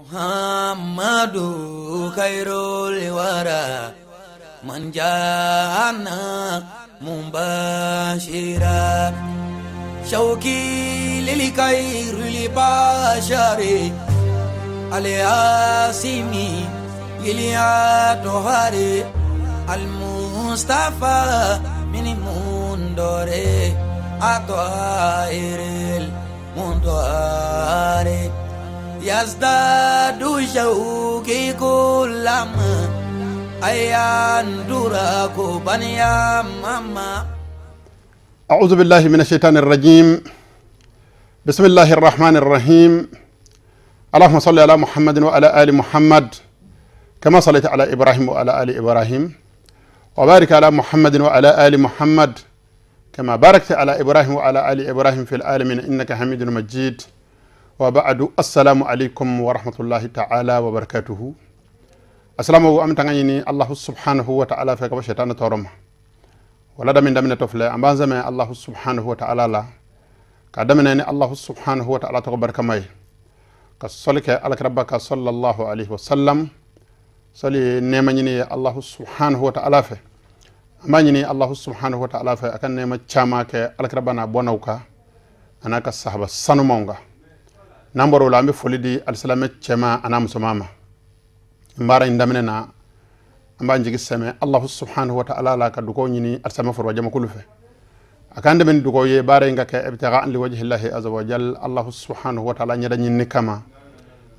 Muhammadu khairul wara man jana mubashira shauki lil khairil bashari al-asimi lil atohari al-mustafa min mundore atohiril mundore yazdadu shauki kullama ayan duraku baniya mama. أعوذ بالله من الشيطان الرجيم. بسم الله الرحمن الرحيم. اللهم صل على محمد وعلى آل محمد كما صليت على إبراهيم وعلى آل إبراهيم، وبارك على محمد وعلى آل محمد كما باركت على إبراهيم وعلى آل إبراهيم في العالمين إنك حميد مجيد. وبعد، السلام عليكم ورحمة الله تعالى وبركاته. السلام عليكم. الله سبحانه وتعالى في شيطان تورم ولا دمن دمن تفلى أم زمان الله سبحانه وتعالى لا كدمن الله سبحانه وتعالى تغبر كماي كصلك على ربك صلى الله عليه وسلم صلي نعمني الله سبحانه وتعالى في أماني الله سبحانه وتعالى في أكن نعمة شامك على ربنا بونوكا أنا كصحابة سنومونغا نمبر ولا أمي فولدي السلام شما أنا مسمامة مبارا إندمنا an b'an jigi sɛmɛ Allahu subhanahu wa ta'ala la ka dugawu ɲini alisama foroba jamakulu fɛ a k'an dɛmɛ ni dugawu ye baara in ka kɛ ibtigaa li wajhillahi azza wa jal Allahu subhanahu wa ta'ala ɲɛda ɲinini kama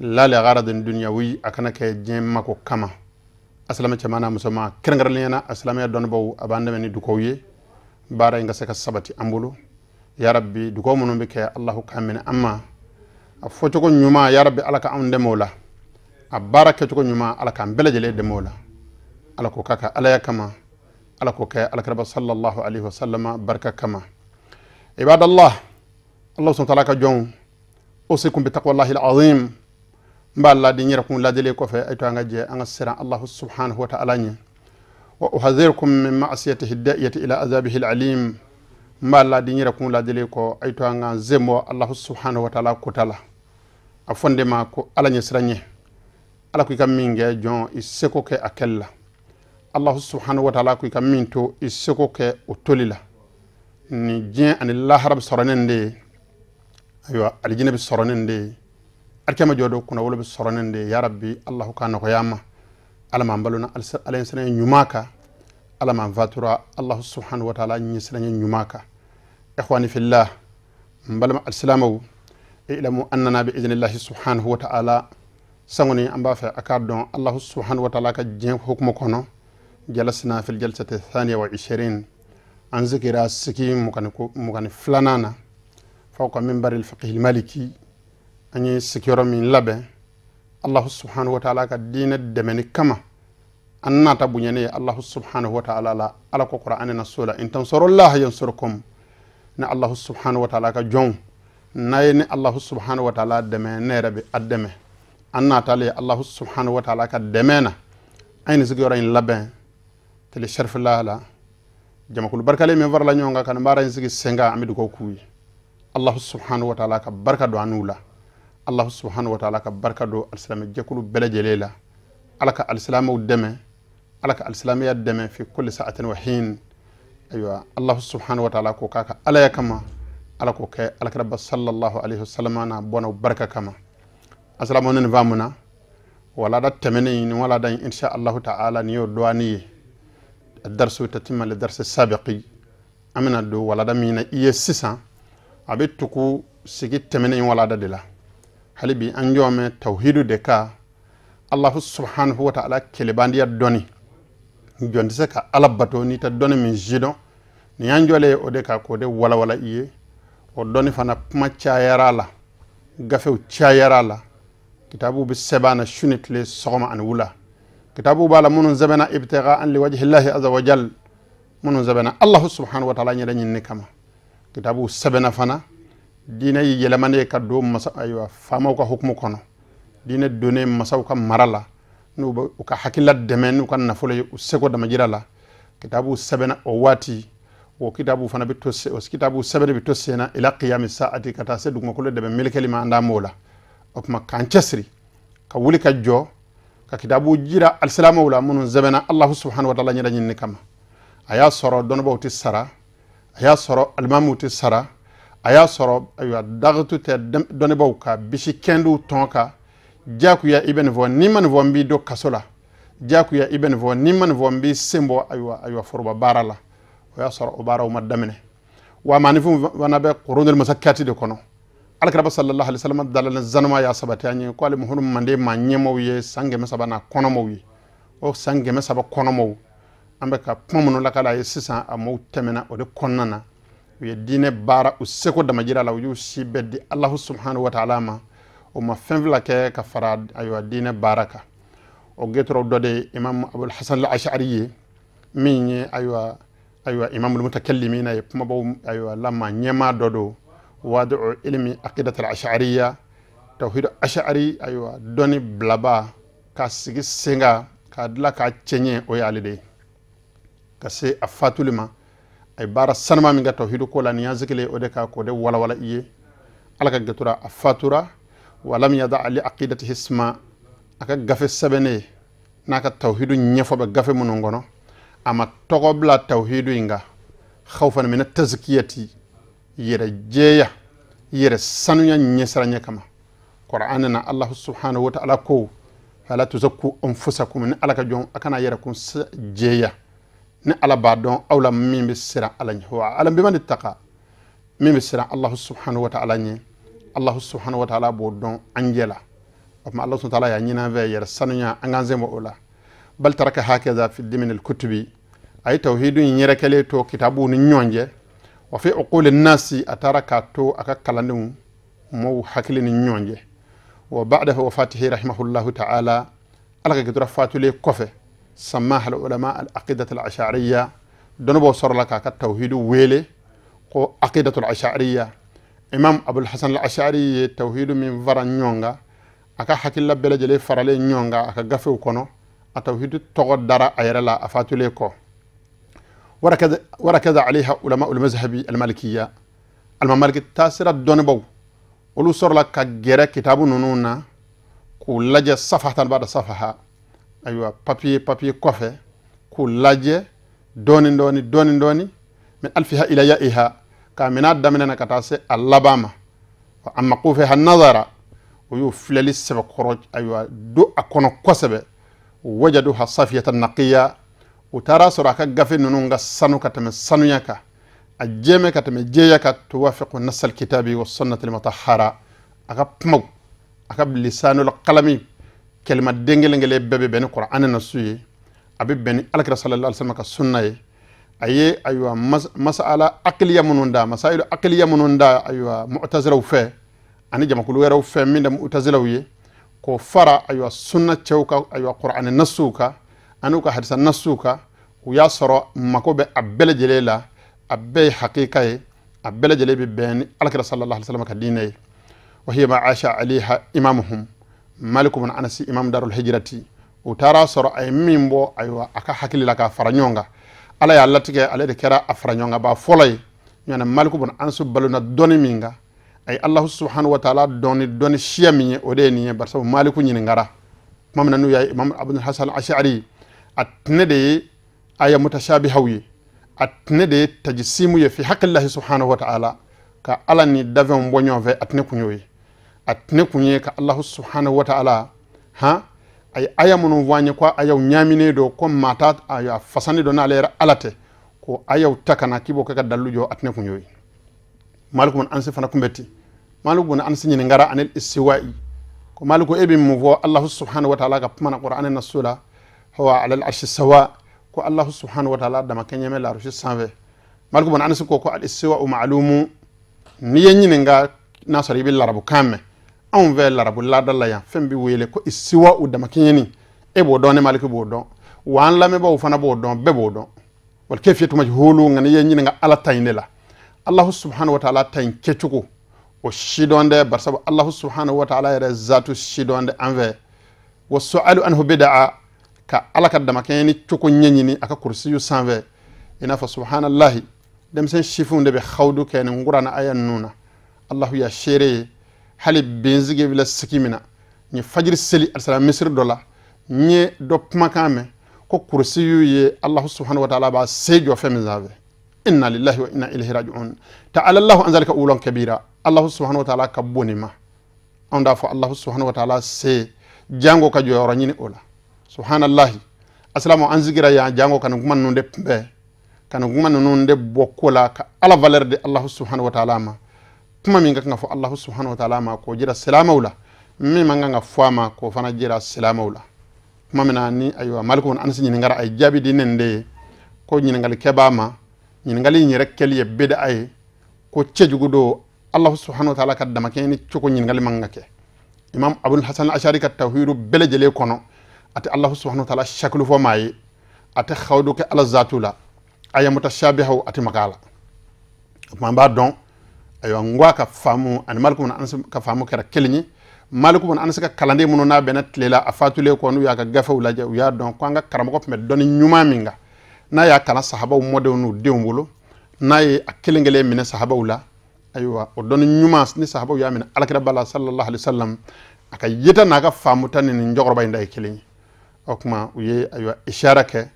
la li gharadin dunyawi a kana kɛ diɲɛ mako kama. Asilamɛ cɛman n'a musoman kɛrɛnkɛrɛnnenya la asilamɛya dɔnnibaaw a b'an dɛmɛ ni dugawu ye baara in ka se ka sabati an bolo ya rabbi. Dugawu minnu bɛ kɛ Allahu k'a minɛ an ma a fɔcogo ɲuman ya rabbi Ala ka anw dɛmɛ o la, a baara kɛcogo ɲuman Ala k'an bɛɛ lajɛlen dɛmɛ o la. Ala ko k'a ka alaya kama, ala ko kɛ alakiraba sallallahu alaihi wasallam barika kama. Ibadallah, Allah subhanahu wa ta'ala ka jɔnw, usikum bi taqwallahi alazim. N b'a laadi n yɛrɛ kun ladili kɔfɛ a to an ka jɛ an ka siran Allah subhanahu wa ta'ala ɲɛ. Wa uhadhirukum min ma'siyatihi da'iyati ila azabihi alalim. N b'a laadi n yɛrɛ kun ladili kɔ a to an ka zenbɔ Allah subhanahu wa ta'ala kota la. A fɔ n de ma ko ala ɲɛ siran ɲɛ, ala ko i ka min kɛ jɔn i seko kɛ a kɛli la. Allah subhanahu wa ta'ala ko i ka min to i seko kɛ o toli la. Ni diɲɛ ani lahara bɛ sɔrɔ ne nin de ye, ayiwa alijinɛ bɛ sɔrɔ ne nin de ye, alikiyama jɔ don kunnawolo bɛ sɔrɔ ne nin de ye. Ya rabbi Allahu k'a nɔgɔya an ma, ala m'an balona ala ɲɛsiranɲɛ ɲuman kan, ala m'an fatura Allah subhanahu wa ta'ala ɲɛsiranɲɛ ɲuman kan. Ikhwani fillah, n balima alisilamɛw, ilamu annana bi idhnillahi subhanahu wa ta'ala. Sangoni an b'a fɛ a k'a dɔn Allah subhanahu wa ta'ala ka diɲɛ hukumu kɔnɔ. جلسنا في الجلسة 22 عن ذكر السكين مكان فلانانا فوق منبر الفقه المالكي أن سكير من لبه الله سبحانه وتعالى كدين الدمن كما أن تبنيني الله سبحانه وتعالى لا على قرآن السورة إن تنصروا الله ينصركم. ن الله سبحانه وتعالى كجون نين الله سبحانه وتعالى دمن ربي الدم أن تعالى الله سبحانه وتعالى كدمنا أين سكير إن لبه tele sharif la la jamakulu barkale min farala ɲɔgɔn kan ka nin baara in sigi sen kan an bɛ dugawu k'u ye. Allah subhanahu wa ta'ala ka barika don an n'u la, Allah subhanahu wa ta'ala ka barika don alisilamɛ jɛkulu bɛɛ lajɛlen la. Ala ka alisilamɛw dɛmɛ, ala ka alisilamɛya dɛmɛ fi kulli sa'atin wa hin. Ayiwa Allah subhanahu wa ta'ala ko k'a ka alaya kama, ala k'o kɛ alakiraba sallallahu alaihi wasallam n'a bɔnnaw barika kama. Asalamu ne nin faamu na walada tɛmɛnen nin walada in insha Allah ta'ala nin y'o dɔɔnin ye. الدرس تتم للدرس السابق أمنا دو ولا دمينا إيه سيسا أبيتكو سجيت تمنين ولا دلا هل بي أنجوم توحيد دكا الله سبحانه وتعالى كلبان دي دوني جون سكا على باتوني تدوني من جدو نيانجولي أودكا كودي ولا ولا إيه ودوني فانا ما تشايرالا غفو تشايرالا كتابو بالسبانة شنت لي صغم عن ولا كتابو بالا منون زبنا ابتغاء لوجه الله عز وجل منون زبنا الله سبحانه وتعالى نيرني نكما كتابو سبنا فانا دينا يلماني كدو مسا ايوا فامو كا حكم كونو دينا دوني مساو كا مرالا نو ka hakila demen nu kan nafolo seko da majirala kitabu sabena o wati wo kitabu fana bi tosse o kitabu sabena bi tosse na ila qiyam saati kata se duguma ko de be melkeli ma anda mola o kuma kan chesri Ka wuli ka jɔ ka kitabu jira alisilamɛw la minnu sɛbɛnna Allahu subhanahu wa ta'ala ɲɛda ɲinini kama. A y'a sɔrɔ dɔnnibaaw tɛ sara, a y'a sɔrɔ alimamiw tɛ sara, a y'a sɔrɔ ayiwa dagatu tɛ dɔnnibaaw ka bisi kɛndiw tɔn kan. Diyagoya i bɛ nin fɔ, n'i ma nin fɔ n b'i don kaso la, diyagoya i bɛ nin fɔ, n'i ma nin fɔ n b'i sen bɔ ayiwa foroba baara la. O y'a sɔrɔ o baaraw ma daminɛ. Wa maaninfinw fana bɛ qurunul masakati de kɔnɔ. Alakira sallallahu alaihi wasallam dalala zanuma y'a sabati an ye ko ale muhuru mande maa ɲɛmaw ye san 300 n'a kɔnɔmaw ye. O san 300 kɔnɔmaw an bɛ ka kuma minnu lakala a ye sisan, a m'o tɛmɛna o de kɔnɔna na. U ye diinɛ baara u seko damajira la, u y'u si bɛɛ di Allahu subhanahu wa ta'ala ma. O ma fɛn fila kɛ ka fara ayiwa diinɛ baara kan. O getɔrɔ dɔ de ye Imam Abul Hasan al-Ash'ari ye, min ye ayiwa imamul mutakallimina ye, kumabaw ayiwa lama ɲɛmaa dɔ don. Wadi'u ilmi aqidat al-ash'ariyya, tawhid ash'ari ayiwa dɔnni bilaba ka sigi sen kan k'a dilan k'a cɛɲɛ, o y'ale de ye. Ka se a fatuli ma, a ye baara sanuma min kɛ tawhidu ko la, nin y'an sigilen o de kan k'o de walawala i ye. Ala ka gatura a fatura walam yada li aqidatihi isma, a ka gafe sɛbɛnnen n'a ka tawhidu ɲɛfɔ bɛ gafe minnu kɔnɔ, a ma tɔgɔ bila tawhidu in kan. Khawfan min at-tazkiyati, yɛrɛ jɛya yɛrɛ sanuya ɲɛsiranɲɛ kama. Qur'an na Allah subhanahu wa ta'ala ko fala tuzakku anfusakum, ni Ala ka jɔn a kana yɛrɛ kun jɛya, ni Ala b'a dɔn aw la min bɛ siran Ala ɲɛ. Wa alam biman ittaqa, min bɛ siran Allah subhanahu wa ta'ala ɲɛ, Allah subhanahu wa ta'ala b'o dɔn an jɛ la. O tuma Allah subhanahu wa ta'ala y'a ɲini an fɛ yɛrɛ sanuya, an k'an sen bɔ o la. Bal taraka hakaza fi dimni al-kutubi, a ye tawhidu in yɛrɛkɛlen to kitabuw ni ɲɔgɔn cɛ. Wa fi uquli nasi, a taara k'a to a ka kalandenw mɔw hakili ni ɲɔgɔn cɛ. Wa ba'da wafatihi rahimahullahu ta'ala, Ala ka gatura fatulen kɔfɛ, samaha al-ulama al-aqidat al-ash'ariyya, dɔnnibaaw sɔrɔla k'a ka tawhidu wele ko aqidat al-ash'ariyya. Imam Abul Hasan al-Ash'ari ye tawhidu min fara ɲɔgɔn kan, a ka hakilila bɛɛ lajɛlen faralen ɲɔgɔn kan a ka gafew kɔnɔ, a tawhidu tɔgɔ dara a yɛrɛ la a fatulen kɔ. Warakaza alayha ulama al-mazhabi al-malikiyya, al-maliki taasira dɔnnibaaw olu sɔrɔla ka gɛrɛ kitabu ninnu na k'u lajɛ safahatan ba'da safaha, ayiwa papier kɔfɛ k'u lajɛ dɔɔni dɔɔni dɔɔni dɔɔni, min alfiha ila ya'iha, k'a minɛ daminɛ na ka taa se a laban ma. Wa amma qufiha nazara, o y'u filɛli sɛbɛkɔrɔ ayiwa don a kɔnɔ kosɛbɛ. Wajaduha safiyatan naqiya, u taara sɔrɔ a ka gafe ninnu ka sanu ka tɛmɛ sanuya kan, a jɛmɛ ka tɛmɛ jɛya kan. Tuwafiqu nasal kitabi wa sunnati al-mutahhara, a ka kumaw a ka lisanul qalami kalima den kelen kelen bɛɛ bɛ bɛn ni Qur'an nasu ye, a bɛ bɛn ni Alakira sallallahu alaihi wasallam ka sunna ye. A ye ayiwa masala aqliya minnu da, masailu aqliya minnu da ayiwa mu'tazilaw fɛ ani jamakulu wɛrɛw fɛ min tɛ mu'tazilaw ye, k'o fara ayiwa sunna cɛw ka ayiwa Qur'an nasuw kan ani u ka hadisa nasuw kan. U y'a sɔrɔ mako bɛ a bɛɛ lajɛlen la, a bɛɛ ye hakika ye, a bɛɛ lajɛlen bɛ bɛn ni Alakira sallallahu alaihi wasallam ka diinɛ ye. Wa hiya ma asha alayha imamuhum Malik ibn Anas, imam darul hijrati. U taara sɔrɔ a ye min bɔ ayiwa a ka hakili la k'a fara ɲɔgɔn kan, Ala y'a latigɛ ale de kɛra a fara ɲɔgɔn kan ba fɔlɔ ye. Ɲɔna Malik ibn Anas balona dɔnni min kan, a ye Allahu subhanahu wa ta'ala dɔnni dɔnni siya min ye, o de ye nin ye. Barisa Maliku ɲininkara tuma min na n'u y'a ye imam Abul Hasan al-Ash'ari, a tɛnɛ de ye aya mutashabihaw ye, a tɛnɛ de ye tajisimu ye fi haqqillahi subhanahu wa ta'ala, ka Ala ni dafɛnw bɔ ɲɔgɔn fɛ, a tɛnɛ kun y'o ye. A tɛnɛ kun ye ka Allahu subhanahu wa ta'ala han a ye aya minnu fɔ an ye ko ayaw ɲaaminen don, ko maa t'a a fasani dɔn n'ale yɛrɛ Ala tɛ, ko ayaw ta ka na k'i b'o kɛ ka dalilu jɔ, a tɛnɛ kun y'o ye. Malik ibn Anas fana kun bɛ ten. Malik ibn Anas ɲininkara anil istiwa'i, ko Malik e bɛ mun fɔ Allahu subhanahu wa ta'ala ka kuma na Qur'an nasu la, huwa ala al-arshi sawa, ko Allahu subhanahu wa ta'ala dama kɛɲɛ bɛ l'arshi sanfɛ. Malik ibn Anas ko al istiwa'u ma'lumu, n'i ye ɲininka n'a sɔrɔ i bɛ larabukan mɛn, anw fɛ larabu laada la yan fɛn bɛ wele ko istiwa'u damakɛɲɛni, e b'o dɔn, ne Malik b'o dɔn, wa an lamɛnbaaw fana b'o dɔn, bɛɛ b'o dɔn. Wal kayfiyatu majhulu, nka n'i ye ɲininka Ala ta in de la, Allahu subhanahu wa ta'ala ta in kɛcogo o sidɔn dɛ, barisabu Allahu subhanahu wa ta'ala yɛrɛ zatu sidɔn dɛ an fɛ. Wa su'alu anhu bid'a, ka Ala ka damakɛɲɛni cogo ɲɛɲini a ka kurusiyu sanfɛ, i n'a fɔ subhanallahi, denmisɛn sifinw de bɛ hawdu kɛ nin kuranɛ aya ninnu na. Allahu ya seere ye, hali bensigi bɛ sigi min na, N ye fajiri seli alisala misiri dɔ la, n ye dɔ kumakan mɛn ko kurusiyu ye Allahu subhanahu wa ta'ala b'a se jɔ fɛn min sanfɛ. Inna lillahi wa inna ilayhi raji'un. Ta'ala Allahu an zalika ulwan kabira. Allahu subhanahu wa ta'ala ka bon nin ma. Anw t'a fɔ Allahu subhanahu wa ta'ala se jango ka jɔyɔrɔ ɲini o la. Subhanallahi. Asilamu an sigira yan jango ka nin kuma ninnu de kunbɛn, ka nin kuma ninnu de bɔ ko la, ka Ala valeur di Allahu subhanahu wa ta'ala ma. Kuma min ka kan ka fɔ Allahu subhanahu wa ta'ala ma k'o jira silamɛw la, min man kan ka fɔ a ma k'o fana jira silamɛw la. Kuma min na ni ayiwa Maliku bin Anasi ɲininkara, a ye jaabi di ne nin de ye ko ɲininkalikɛbaa ma, ɲininkali in yɛrɛ kɛli ye bid'a ye, ko cɛjugu don. Allahu subhanahu wa ta'ala ka damakɛɲɛ ni cogo ɲininkali man kan ka kɛ. Imam Abul Hasan Ashari ka tawhidu bɛɛ lajɛlen kɔnɔ, a tɛ Allahu subhanahu wa ta'ala shakulu fɔ maa ye, a tɛ xawdu kɛ Ala zaatu la, a ye mutashabihaw a tɛ maga a la. O tuma an b'a dɔn ayiwa n ko a ka faamu ani Maliku bin Anasi ka faamu kɛra kelen ye. Maliku bin Anasi ka kalanden minnu n'a bɛnna tile la a fatulen kɔ, n'u y'a ka gafew lajɛ, u y'a dɔn ko an ka karamɔgɔ tun bɛ dɔnni ɲuman min kan, n'a y'a kalan sahabaw mɔdenw n'u denw bolo, n'a ye a kelen kelen minɛ sahabaw la, ayiwa o dɔnni ɲuman ni sahabaw y'a minɛ alakira ba la sallallahu alaihi wasallam, a ka yeta n'a ka faamuta ni nin cɛkɔrɔba in da ye kelen ye. O tuma u ye ayiwa ishara kɛ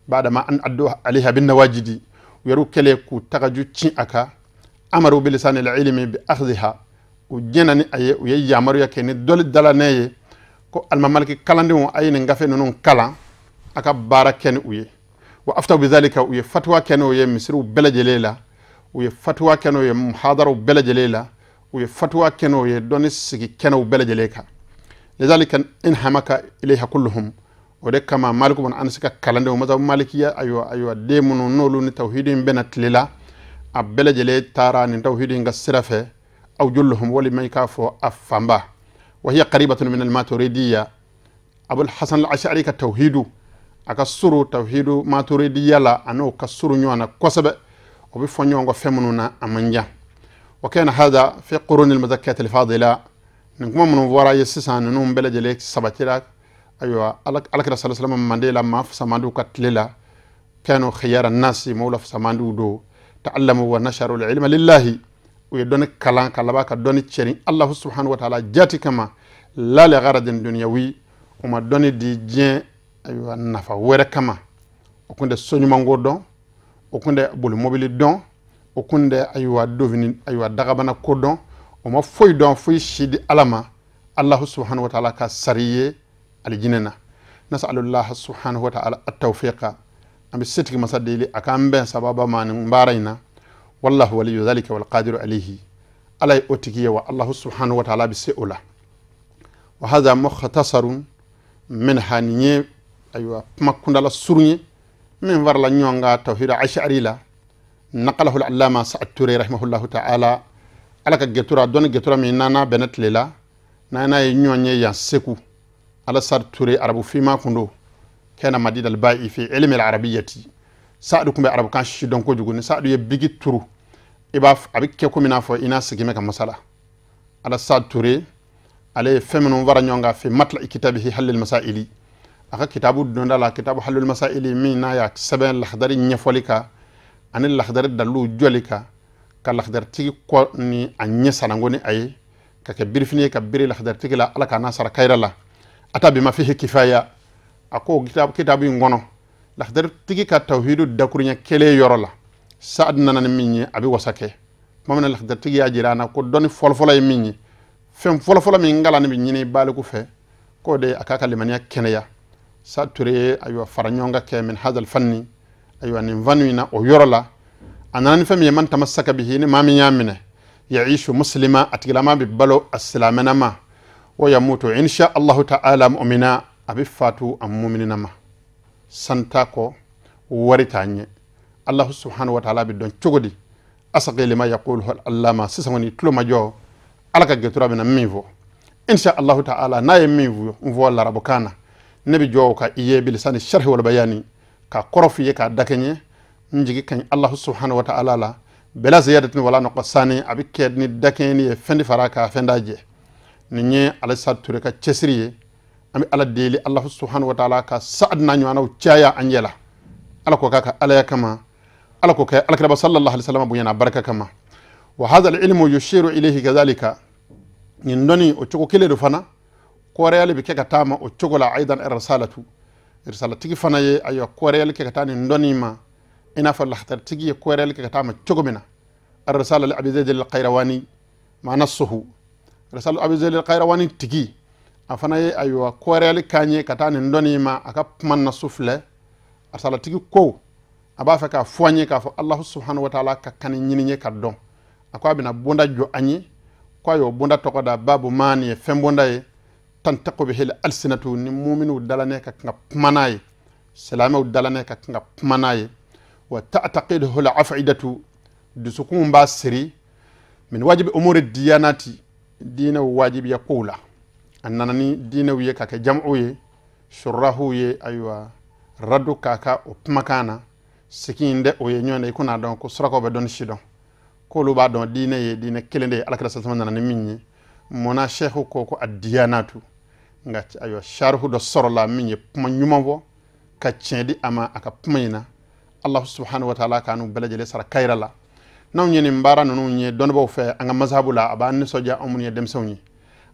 badama an addu alaiha bin nawajidi, u yɛrɛw kɛlen k'u tagaju ci a kan, amaru bilisani ilmi bi akhdhiha, u jɛna ni a ye, u ye yamaruya kɛ ni dɔli dalanɛ ye ko alimamaliki kalandenw a ye nin gafe ninnu kalan, a ka baara kɛ ni u ye. Wa aftaw bizalika, u ye fatuwa kɛ n'o ye misiriw bɛɛ lajɛlen la, u ye fatuwa kɛ n'o ye muhadaraw bɛɛ lajɛlen la, u ye fatuwa kɛ n'o ye dɔnni sigi kɛnɛw bɛɛ lajɛlen kan. Lidhalika inhamaka ilayha kulluhum, o de kama Maliku bin Anasi ka kalandenw mazhabu malikiya ayiwa den minnu n'olu ni tawhidi in bɛna tile la, a bɛɛ lajɛlen taara nin tawhidi in ka sira fɛ, aw julluhum walima i k'a fɔ a fanba. Wa hiya qaribatun min al-maturidiyya, Abul Hasan al-Ash'ari ka tawhidu a ka suru tawhidu maturidiyya la, a n'o ka suru ɲɔgɔn na kosɛbɛ, o bɛ fɔ ɲɔgɔn kɔ fɛn minnu na a man jan. Wa kana hadha fi quruni al-muzakkiyat al-fadila, nin kuma minnu fɔra ye sisan ninnu bɛɛ lajɛlen sabatira ayiwa alakira sallallahu alaihi wasallam mande la maa fisamandiw ka tile la, kanu khiyara nasi mawla fisamandiw don, ta'allamu wa nasharu al-ilma lillahi, u ye dɔnni kalan ka laban ka dɔnni cɛrin Allahu subhanahu wa ta'ala jati kama, la li gharadin dunyawi, u ma dɔnni di diɲɛ ayiwa nafa wɛrɛ kama. O kun tɛ soɲumanko dɔn, o kun tɛ boli mobili dɔn, o kun tɛ ayiwa dovini ayiwa dagabana ko dɔn, o ma foyi dɔn foyi si di Ala ma. Allahu subhanahu wa ta'ala ka sari ye alijinɛ na. Nasalullah subhanahu wa ta'ala at-tawfiqa, an bɛ setigi masa deli a k'an bɛn sababa ma nin baara in na. Wallahu waliyu dhalika wal qadiru alayhi, Ala ye o tigi ye wa Allahu subhanahu wa ta'ala bɛ se o la. Wa hadha mukhtasarun minha, nin ye ayiwa kuma kundala surun ye min farala ɲɔgɔn kan tawhid ash'ari la. Naqalahu al-allama Sa'ad Ture rahimahullahu ta'ala, Ala ka getura dɔnni getura min n'a bɛnna tile la, n'a ye ɲɔgɔn ye yan Segu, Ala Sa'ad Ture arabu finma kun don, kana madid al-ba'i fi ilmi al-arabiyyati, Sa'adu kun bɛ arabukan si dɔn kojugu. Ni Sa'adu ye bigi turu i b'a a bɛ kɛ komi n'a fɔ i n'a sigi mɛ ka masala. Ala Sa'ad Ture ale ye fɛn minnu fara ɲɔgɔn kan fi matla'i kitabihi halil masaili, a ka kitabu donda la kitabu halil masaili min n'a y'a sɛbɛn lahadari ɲɛfɔli kan ani lahadari dalilu jɔli kan, ka lahadaritigi kɔ ni a ɲɛ sanango ni a ye, ka kɛ birifini ye ka biri lahadaritigi la, Ala k'a n'a sara kayira la. Ata bima fihi kifaya, a ko kitabu in kɔnɔ lahadaritigi ka tawhidu dakuruɲɛ kelen yɔrɔ la, Sa'ad nana ni min ye a bɛ wasa kɛ. Tuma min na lahadaritigi y'a jira an na ko dɔnni fɔlɔfɔlɔ ye min ye, fɛn fɔlɔfɔlɔ min kalanni bɛ ɲini baliku fɛ, k'o de a k'a ka limaniya kɛnɛya. Sa'ad Ture ye ayiwa fara ɲɔgɔn kan kɛ min hadal fanni, ayiwa nin fanni in na o yɔrɔ la, a nana ni fɛn min ye man tamassaka bihi, ni maa min y'a minɛ, yaishu muslima, a tigilama bɛ balo a silamɛnama, wa yamutu insha Allahu ta'ala mu'mina, a bɛ fatu a muminina ma, san t'a kɔ wari t'a ɲɛ. Allahu subhanahu wa ta'ala bɛ dɔn cogo di? Asaqi lima yaquluhu al-allama, sisan kɔni tulo ma jɔ Ala ka getura bɛna min fɔ, insha Allahu ta'ala n'a ye min fɔ larabukan na, ne bɛ jɔ o kan i ye bilisani sharhi wal bayani, k'a kɔrɔ f'i ye k'a dakɛɲɛ. N jigi ka ɲi Allahu subhanahu wa ta'ala la, bɛla ziyadatin wala nuqsani, a bɛ kɛ ni dakɛɲɛni ye, fɛn tɛ fara a kan fɛn t'a jɛ. Nin ye Ala Sa'ad Ture ka cɛsiri ye. An bɛ Ala deli Allahu subhanahu wa ta'ala ka Sa'ad n'a ɲɔgɔnnaw caya an ɲɛ la, Ala k'o k'a ka alaya kama, Ala k'o kɛ alakiraba sallallahu alaihi wasallam bonya n'a barika kama. Wa hadha al-ilmu yushiru ilayhi kadhalika, nin dɔnni o cogo kelen do fana, Kɔrɛyali bɛ kɛ ka taa ma o cogo la aidan irsalatu irsalatigi fana ye ayiwa kɔrɛyali kɛ ka taa nin dɔnni ma i n'a fɔ lakhdaritigi ye kɔrɛyali kɛ ka taa ma cogo min na. Arsala li Abi Zayd al-Qayrawani ma nasuhu risala Abi Zayd al-Qayrawani tigi a fana ye ayiwa kɔrɛyali k'an ye ka taa nin dɔnni ma a ka kuma nasu filɛ. Arsalatigi ko a b'a fɛ k'a fɔ an ye k'a fɔ Allahu subhanahu wa ta'ala ka kani ɲini ye ka dɔn. A ko a bɛna bonda jɔ an ye ko a y'o bonda tɔgɔ da babu maani ye fɛn bonda ye tantaqu bihi al-alsinatu ni mu'minu dalanɛ ka kan ka kuma n'a ye, silamɛw dalanɛ ka kan ka kuma n'a ye, wa ta'taqiduhu al-af'idatu dusukun b'a siri min wajibi umuri diyanati diinɛ wajibiya kow la. A nana ni diinɛw ye ka kɛ jam'u ye, shurahu ye ayiwa radu k'a ka o kumakan na sigi in dɛ o ye ɲɔgɔn na i kun'a dɔn ko surakaw bɛ dɔnni si dɔn k'olu b'a dɔn diinɛ ye diinɛ kelen de ye alakira sasama nana ni min ye. Munna sehu ko ko a diyanatu nka ayiwa sharihu dɔ sɔrɔla min ye kuma ɲuman fɔ ka tiɲɛ di a ma a ka kuma in na. Allah subhanahu wa ta'ala k'an bɛɛ lajɛlen sara kayira la. N'anw ye nin baara ninnu ye dɔnnibaaw fɛ an ka mazhabu la, a b'an nisɔndiya anw minnu ye denmisɛnw ye,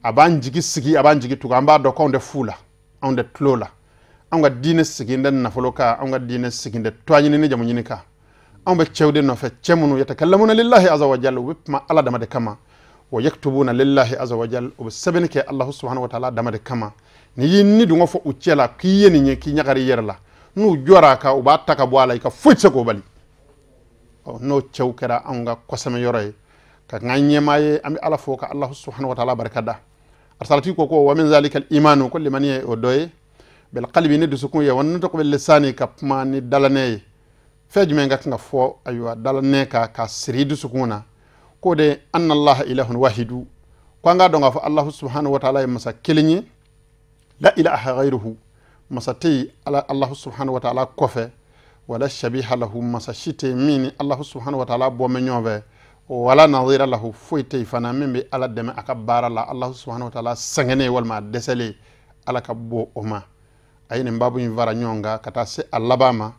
a b'an jigi sigi, a b'an jigi tugu, an b'a dɔn k'anw tɛ fu la, anw tɛ tulo la, anw ka diinɛ sigin tɛ nafolo kan, anw ka diinɛ sigin tɛ tɔgɔ ɲini ni jamu ɲini kan. Anw bɛ cɛw de nɔfɛ, cɛ minnu yatakallamuna lillahi azza wa jalla, u bɛ kuma Ala dama de kama, wa yaktubuna lillahi azza wa jalla, u bɛ sɛbɛnni kɛ Allahu subhanahu wa ta'ala dama de kama. N'i y'i ni dungɔ fɔ u cɛ la k'i ye nin ye k'i ɲagari i yɛrɛ la, n'u jɔra a kan u b'a ta ka bɔ a la, i ka foyi tɛ se k'o bali. N'o cɛw kɛra anw ka kɔsɛmɛ yɔrɔ ye ka kan ɲɛmaa ye, an bɛ Ala fo ka Allahu subhanahu wa ta'ala barika da. Arsalatigi ko ko wa min zalika al-imanu ko limaniya ye o dɔ ye bil qalbi ni dusukun ye, wa nutqu bil lisani ka kuma ni dalanɛ ye. Fɛn jumɛn ka kan ka fɔ ayiwa dalanɛ kan ka siri dusukun na? K'o de anna Allaha ilahun wahidu, ko an k'a dɔn k'a fɔ Allahu subhanahu wa ta'ala ye masa kelen ye, la ilaha ghayruhu, masa tɛ yen ala Allahu subhanahu wa ta'ala kɔfɛ, wala shabiha lahu, masa si tɛ yen min ni Allahu subhanahu wa ta'ala bɔ bɛ ɲɔgɔn fɛ, wala nadhira lahu, foyi tɛ yen fana min bɛ Ala dɛmɛ a ka baara la Allahu subhanahu wa ta'ala sɛgɛnnen walima a dɛsɛlen, Ala ka bɔ o ma. A ye nin baabu in fara ɲɔgɔn kan ka taa se a laban ma.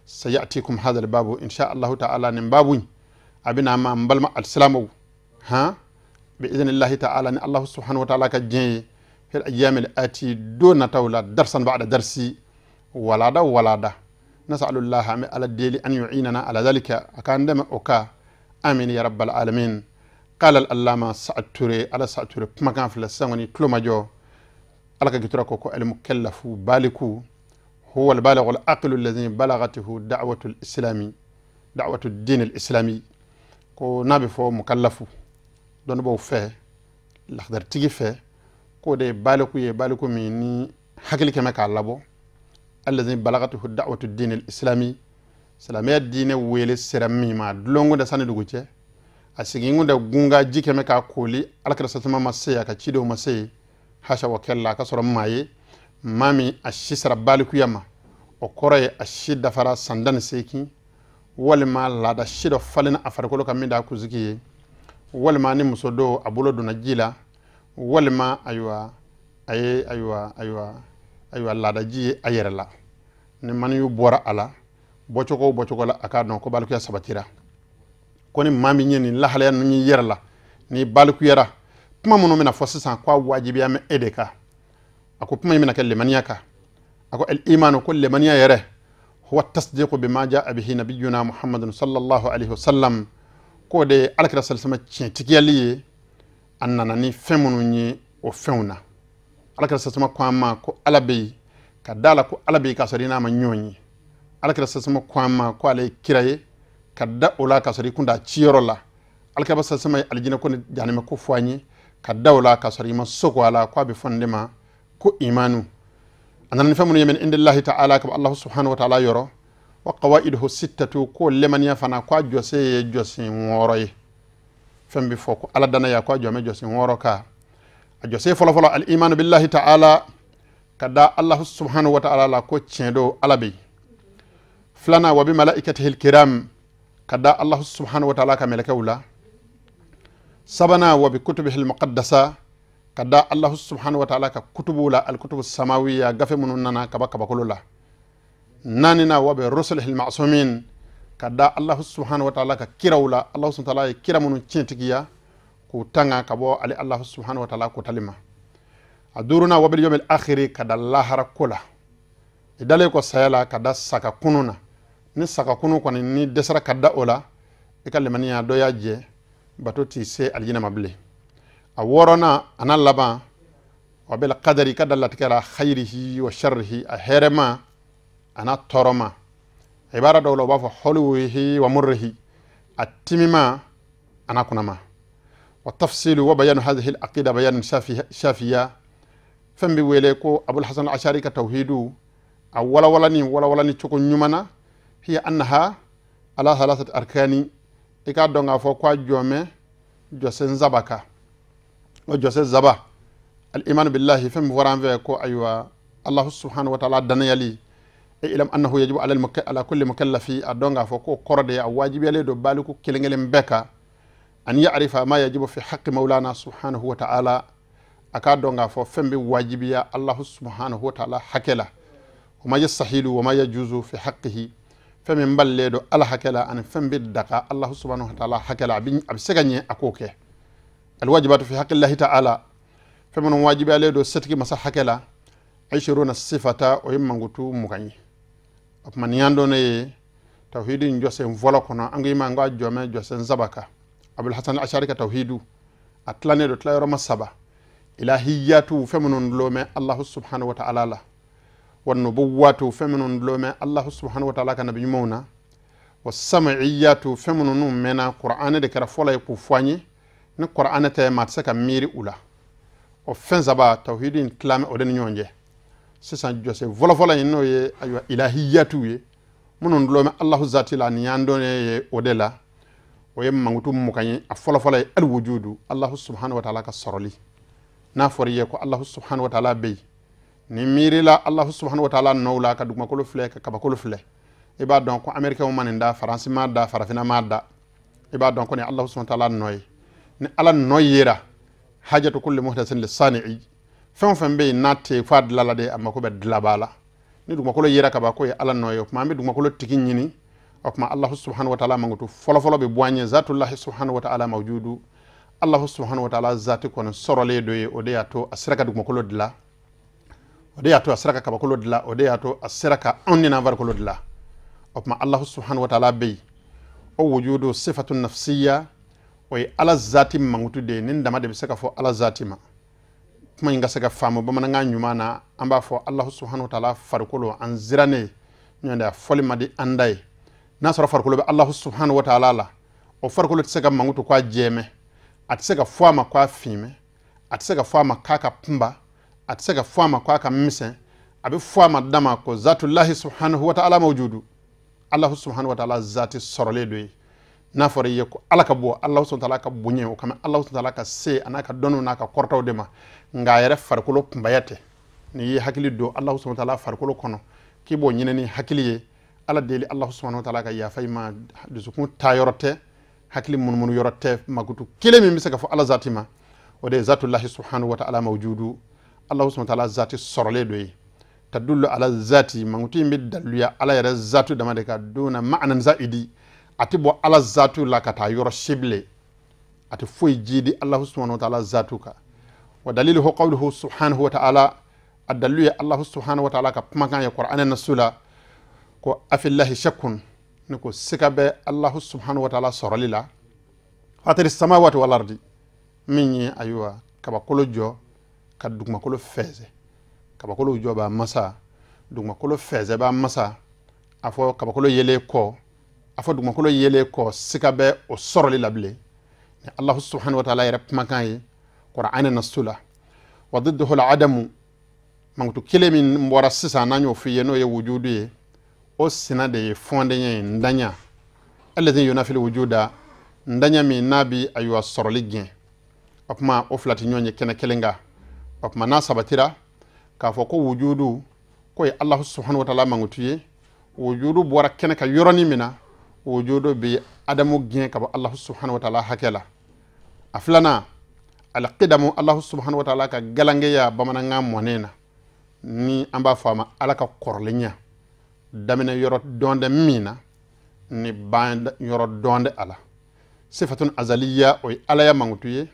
Sayatikum hadha al-babu insha Allahu ta'ala, nin baabu in a bɛna ma n balima alisilamɛw han bi idhnillahi ta'ala ni Allahu subhanahu wa ta'ala ka diɲɛ ye fil ayyami al-ati don nataw la, darsan ba'da darsi, walada walada. Nas'alullaha an bɛ Ala deli an yu'inana ala dhalika, a k'an dɛmɛ o kan, amin ya rabbal alamin. Qala al-allama Sa'ad Ture, Ala Sa'ad Ture kumakan filɛ sisan kɔni tulo ma jɔ. Ala ka gitura ko ko al-mukallafu baliku huwa al-balighu al-aqilu alladhi balagatuhu da'watu al-islami da'watu ad-din al-islami. Ko n'a bɛ fɔ mukallafu dɔnnibaaw fɛ, lakhdaritigi fɛ, k'o de ye baliku ye, baliku min ni hakili kɛmɛ k'a labɔ, alladhi balagatuhu da'watu ad-din al-islami, silamɛya diinɛ wele sera min ma, dulonko da sani dugu cɛ, a siginkun da gunga ji kɛmɛ k'a koli, alakira sasama ma se a ka cidenw ma se, hasha wa kɛla a ka sɔrɔ maa ye maa min a si sera balikuya ma, o kɔrɔ ye a si dafara san 18, walima laada si dɔ falenna a farikolo kan min t'a kunsigi ye, walima ni muso dɔ a bolo donna ji la, walima ayiwa a ye ayiwa ayiwa ayiwa laadaji ye a yɛrɛ la, ni maniyu bɔra a la bɔcogo o bɔcogo la, a k'a dɔn ko balikuya sabatira. Ko ni maa min ye nin lahalaya ninnu y'i yɛrɛ la, ni balikuyara, kuma minnu bɛna fɔ sisan k'a wajibiya mɛ e de kan. A ko kuma in bɛna kɛ lemaniya kan. A ko al-imanu, ko lemaniya yɛrɛ huwa tasdiqu bima jaa bihi nabiyuna Muhammadun sallallahu alaihi wasallam, k'o de ye alakira sallallahu alaihi wasallam tiɲɛtigiyali ye, a nana ni fɛn minnu ye o fɛnw na. Alakira sallallahu alaihi wasallam ko an ma ko Ala bɛ yen, ka da la ko Ala bɛ yen k'a sɔrɔ i n'a ma ɲɔgɔn ye. Alakira sallallahu alaihi wasallam ko an ma ko ale ye kira ye, ka da o la k'a sɔrɔ i kun t'a ciyɔrɔ la. Alakira sallallahu alaihi wasallam ye alijinɛ ko ni jahanama ko fɔ an ye, ka da o la k'a sɔrɔ i ma soko a la, k'a bɛ fɔ nin de ma ko imanu. A nana ni fɛn minnu ye min indillahi ta'ala, ka bɔ Allahu subhanahu wa ta'ala yɔrɔ, wa qawaiduhu sittatu, ko lemaniya fana ko a jɔsen ye jɔsen 6 ye. Fɛn bɛ fɔ ko Ala danaya ko a jɔ bɛ jɔsen 6 kan. A jɔsen fɔlɔfɔlɔ al-imanu billahi ta'ala, ka da Allahu subhanahu wa ta'ala la ko tiɲɛ don Ala bɛ yen. Filanan wa bi malaikatihi al-kiram, ka da Allahu subhanahu wa ta'ala ka mɛlɛkɛw la. Sabanan wa bi kutubihi al-muqaddasa, ka da Allahu subhanahu wa ta'ala ka kutubu la, al-kutubu samawiya, gafe minnu nana ka bɔ kabakolo la. Naaninan wa bi rusulihi al-ma'sumin, ka da Allahu subhanahu wa ta'ala ka kiraw la, Allahu subhanahu wa ta'ala ye kira minnu tiɲɛtigiya k'u tanga ka bɔ ale Allahu subhanahu wa ta'ala kotali ma. A duurunan, wa bil yawmil akhiri, ka da lahara ko la. I dalen kɔ saya la, ka da saka kunu na. Ni saka kunu kɔni ni dɛsɛra ka da o la, i ka limaniya dɔ y'a jɛ, bato t'i se alijinɛ ma bilen. A wɔɔrɔnan a n'a laban, wa bil qadari, ka da latigɛ la, khayrihi wa sharrihi, a hɛrɛma a n'a tɔɔrɔma. Ibara dɔw la u b'a fɔ huluwihi wa murrihi, a timima a n'a kunama. Wa tafsilu wa bayanu hadhihi al aqida bayanu shafiya. Fɛn bɛ wele ko Abul Hasan al-Ashari ka tawhidu a walawalani walawalani cogo ɲuman na, hiya annaha ala thalathat arkani, i k'a dɔn k'a fɔ ko a jɔmɛ jɔsen saba kan, o jɔsen saba, al-iman billahi, fɛn min fɔra an fɛ ko ayiwa Allahu subhanahu wa ta'ala danayali, e ilam annahu yajibu ala kulli mukallafi, a dɔn k'a fɔ ko kɔrɔ de a wajibiyalen don baliku kelen kelen bɛɛ kan, an ya'rifa ma yajibu fi haqqi maulana subhanahu wa ta'ala, a k'a dɔn k'a fɔ fɛn bɛ wajibiya Allahu subhanahu wa ta'ala hakɛ la, wa ma yastahilu wa ma yajuzu fi haqqihi, fɛn min balilen don Ala hakɛ la ani fɛn bɛ daga Allahu subhanahu wa ta'ala hakɛ la, a bɛ se ka ɲɛ a k'o kɛ. Alwajibatu fi haqqi Allahi ta'ala, fɛn minnu wajibiyalen don setigi masa hakɛ la, ishiruna sifata, o ye mankutu 20 ye. O tuma nin y'an dɔnnen ye tawhidi in jɔsen fɔlɔ kɔnɔ, an ko i ma n ko a jɔmɛ jɔsen saba kan. Abul Hasan al-Ashari ka tawhidu a tilannen don tilayɔrɔma saba, ilahiyatu, fɛn minnu dulon Allahu subhanahu wa ta'ala la, wa nubuwatu, fɛn minnu dulon Allahu subhanahu wa ta'ala ka nabi ɲumanw na, wa sam'iyatu, fɛn minnu mɛnna Qur'anɛ de kɛra fɔlɔ ye k'u fɔ an ye, ni Qur'anɛ tɛ maa tɛ se ka miiri u la. O fɛn saba tawhidi in tilamɛ o de ni ɲɔgɔn cɛ. Sisan jɔsen fɔlɔfɔlɔ in n'o ye ayiwa ilahiyatu ye, minnu dulon Allahu zati la, nin y'an dɔnnen ye o de la, o ye mankutu 20 ye. A fɔlɔfɔlɔ ye alwujudu, Allahu subhanahu wa ta'ala ka sɔrɔli. N'a fɔra i ye ko Allahu subhanahu wa ta'ala bɛ yen, ni miirila Allahu subhanahu wa ta'ala nɔw la, ka dugumakolo filɛ, ka kabakolo filɛ, i b'a dɔn ko américain ma nin da, faransi ma da, farafinna ma da, i b'a dɔn ko ni Allahu subhanahu wa ta'ala nɔ ye. Ni Ala nɔ yera, hajatu kulli muhdathin lisani'i, fɛn o fɛn bɛ yen n'a tɛ yen f'a dilala de, a mako bɛ dilabaa la. Ni dugumakolo yera ka ban k'o ye Ala nɔ ye, o tuma an bɛ dugumakolo tigi ɲini. O tuma Allahu subhanahu wa ta'ala mankutu fɔlɔfɔlɔ bɛ bɔ an ye, zatullahi subhanahu wa ta'ala mawjudu, Allahu subhanahu wa ta'ala zati kɔni sɔrɔlen dɔ ye, o de y'a to a sera ka dugumakolo dilan, o de y'a to a sera ka kabakolo dilan, o de y'a to a sera ka anw ni n'an farikolo dilan. O tuma Allahu subhanahu wa ta'ala bɛ yen. O wujudu sifatu nafsiya, o ye Ala zati mankutu de ye. Nin dama de bɛ se ka fɔ Ala zati ma. Kuma in ka se ka faamu bamanankan ɲuman na, an b'a fɔ Allahu subhanahu wa ta'ala farikolo an zirannen, ɲɔgɔn tɛ a fɔli man di an da ye. N'a sɔrɔ farikolo bɛ Allahu subhanahu wa ta'ala la, o farikolo tɛ se ka mankutu k'a jɛmɛ, a tɛ se ka fɔ a ma k'a finmɛ, a tɛ se ka fɔ a ma k'a ka kunba, a tɛ se ka fɔ a ma k'a ka misɛn, a bɛ fɔ a ma dama ko zatullahi subhanahu wa ta'ala mawjudu, Allahu subhanahu wa ta'ala zati sɔrɔlen dɔ ye. N'a fɔra i ye ko Ala ka bɔ, Allahu subhanahu wa ta'ala ka bonya, o kama Allahu subhanahu wa ta'ala ka se a n'a ka dɔnniw n'a ka kɔrɔtaw de ma, nka a yɛrɛ farikolo kunbaya tɛ. N'i ye hakili don Allahu subhanahu wa ta'ala farikolo kɔnɔ k'i b'o ɲini ni hakili ye, Ala deli Allahu subhanahu wa ta'ala ka yafa i ma, dusukun taa yɔrɔ tɛ, hakili munumunu yɔrɔ tɛ, makutu kelen min bɛ se ka fɔ Ala zati ma, o de ye zatullahi subhanahu wa ta'ala mawjudu, Allahu subhanahu wa ta'ala zati sɔrɔlen dɔ ye. Tadullu ala zati, mankutu in bɛ daluya Ala yɛrɛ zatu dama de kan, duna ma'anan zaidi, a tɛ bɔ Ala zatu la ka taa yɔrɔ si bilen, a tɛ foyi jidi Allahu subhanahu wa ta'ala zatu kan. Wa daliluhu qawluhu subhanahu wa ta'ala, a dalilu ye Allahu subhanahu wa ta'ala ka kumakan ye Qur'anɛ nasu la, ko afillahi shakkun, ni ko siga bɛ Allahu subhanahu wa ta'ala sɔrɔli la, fatiri samawati wal ardi, min ye ayiwa kabakolo jɔ ka dugumakolo fɛnsɛ, kabakolo jɔ b'a masa, dugumakolo fɛnsɛ b'a masa, a fɔ kabakolo yelen kɔ, a fɔ dugumakolo yelen kɔ, siga bɛ o sɔrɔli la bilen. Ni Allahu subhanahu wa ta'ala yɛrɛ kumakan ye Qur'anɛ nasu la. Wa didduhu al-adamu, mankutu kelen min bɔra sisan n'an y'o f'i ye n'o ye wujudu ye, o sina de ye fɔndenya ye, ndanya, alladhi yunafil wujuda, ndanya min n'a bi ayiwa sɔrɔli gɛn. O tuma o fila tɛ ɲɔgɔn ye kɛnɛ kelen kan. O tuma n'a sabatira k'a fɔ ko wujudu k'o ye Allahu subhanahu wa ta'ala mankutu ye, wujudu bɔra kɛnɛ kan yɔrɔnin min na, wujudu bɛ adamu gɛn ka bɔ Allahu subhanahu wa ta'ala hakɛ la. A filanan, alqidamu, Allahu subhanahu wa ta'ala ka galangeya bamanankan mɔnen na, ni an b'a fɔ a ma Ala ka kɔrɔlenya, daminɛ yɔrɔ dɔn tɛ min na, ni ban yɔrɔ dɔn tɛ a la. Sifatun azaliya, o ye Ala ya mankutu ye,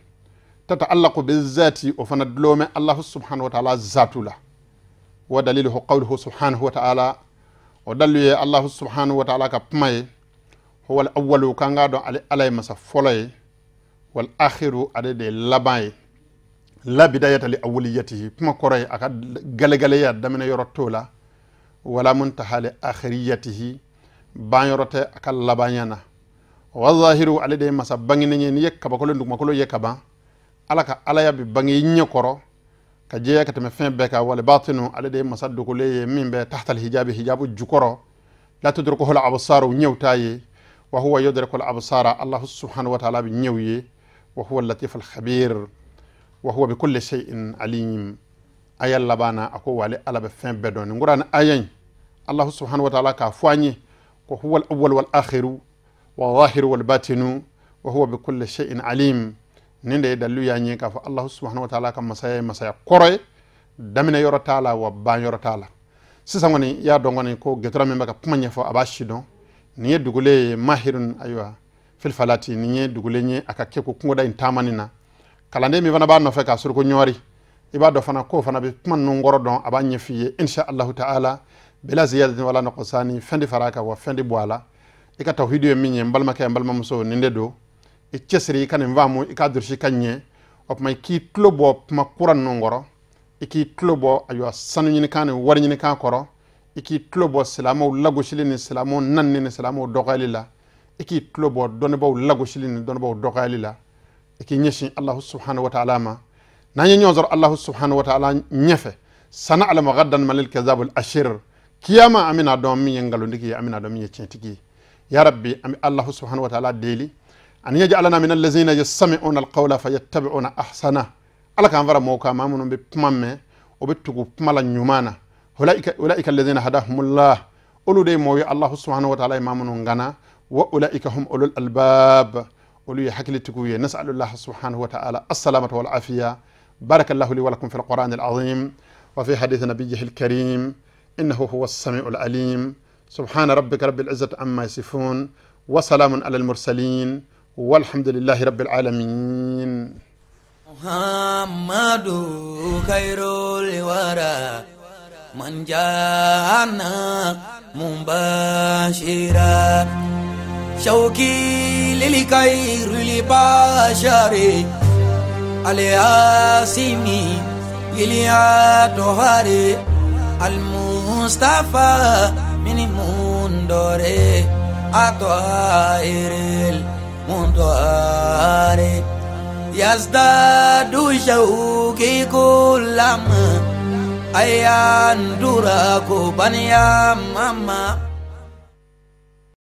Tata'allaqu bizati o fana dulome Allah subhanahu wa ta'ala zatula. Wa daliluhu qawluhu subhanahu wa ta'ala, o dallu ye Allah subhanahu wa ta'ala ka kuma ye, huwa al-awwalu kanga don ale ala ye masa fɔlɔ ye, wal akhiru ale de laban ye, la bidayata li awwaliyatihi, kuma kɔrɔ ye a ka galegaleya daminɛ yɔrɔ t'o la, wala muntaha li akhiriyatihi, ban yɔrɔ tɛ a ka labanya na. Wa zahiru ale de ye masa bangenen ye, n'i ye kabakolo dugumakolo ye ka ban, ala ka alaya bi bange i ɲɛ kɔrɔ ka jɛya ka tɛmɛ fɛn bɛɛ kan. Wal batinu ale de ye masa dogolen ye min bɛ tahtal hijabi, hijabu jukɔrɔ, la tudrikuhu al absaru, ɲɛw t'a ye, wa huwa yudriku al absara, Allah subhanahu wa ta'ala bi ɲɛw ye, wa huwa al-latif al-khabir, wa huwa bi kulli shay'in alim. Aya labana a ko wale ala bɛ fɛn bɛɛ dɔn. Nin kuranɛ aya in Allah subhanahu wa ta'ala k'a fɔ an ye ko huwa al-awwal wal akhiru wa zahiru wal batinu wa huwa bi kulli shay'in alim. Nin de ye dalilu y'an ye k'a fɔ Allah subhanahu wa ta'ala ka masaya ye masaya kɔrɔ ye, daminɛ yɔrɔ t'a la wa ban yɔrɔ t'a la. Sisan kɔni i y'a dɔn kɔni ko gɛtɔrɔ min bɛ ka kuma ɲɛfɔ a b'a si dɔn. Nin ye dugulen ye mahirun ayiwa filfalati, nin ye dugulen ye a ka kɛ ko kungoda in taamani na. Kalanden min fana b'a nɔfɛ k'a suruku ɲɔri, i b'a dɔn fana k'o fana bɛ kuma ninnu kɔrɔ dɔn, a b'a ɲɛf'i ye insha Allahu ta'ala, bila ziyadatin wala nuqsani, fɛn de fara a kan wa fɛn de bɔ a la. I ka tawhidu ye min ye n balimakɛ n balimamuso, nin de don. I cɛsiri i ka nin faamu, i k'a durusi ka ɲɛ. O tuma i k'i tulo bɔ kuma kura ninnu kɔrɔ, i k'i tulo bɔ ayiwa sanu ɲinikan ni wari ɲinikan kɔrɔ, i k'i tulo bɔ silamɛw lagosili ni silamɛw nanni ni silamɛw dɔgɔyali la, i k'i tulo bɔ dɔnnibaaw lagosili ni dɔnnibaaw dɔgɔyali la, i k'i ɲɛsin Allahu subhanahu wa ta'ala ma. N'an ye ɲɔgɔn sɔrɔ Allahu subhanahu wa ta'ala ɲɛfɛ, sana alama gaddan malil kazabul ashir, kiyama an bɛna dɔn min ye nkalontigi ye, an bɛna dɔn min ye tiɲɛtigi ye. Ya rabbi, an bɛ Allahu subhanahu wa ta'ala deli an yaj'alana min allazina yastami'una alqawla fayattabi'una ahsana. Ala k'an fara mɔgɔw kan maa minnu bɛ kuma mɛn, o bɛ tugu kuma la ɲuman na. Ulaika allazina hadahumullah, olu de ye mɔgɔw ye Allahu subhanahu wa ta'ala ye maa minnu gana. Wa ulaika hum ulul albab, olu ye hakilitigiw ye. Nas'alullah subhanahu wa ta'ala as-salamata wal afiya. Barakallahu li wa lakum fil qur'an al-azim wa fi hadith nabiyyihi al-karim, innahu huwa as-sami'ul alim. Subhana rabbika rabbil izzati amma yasifun wa salamun alal mursalin walhamdulillahi rabbil alamin. Muhammadu khairul wara man jana mubashira, shauki lil khairil bashari, al-asimi iliatohari, al-mustafa min mundore atoairil mundoare, yazdadu shauki kullama ayan duraku baniya mama.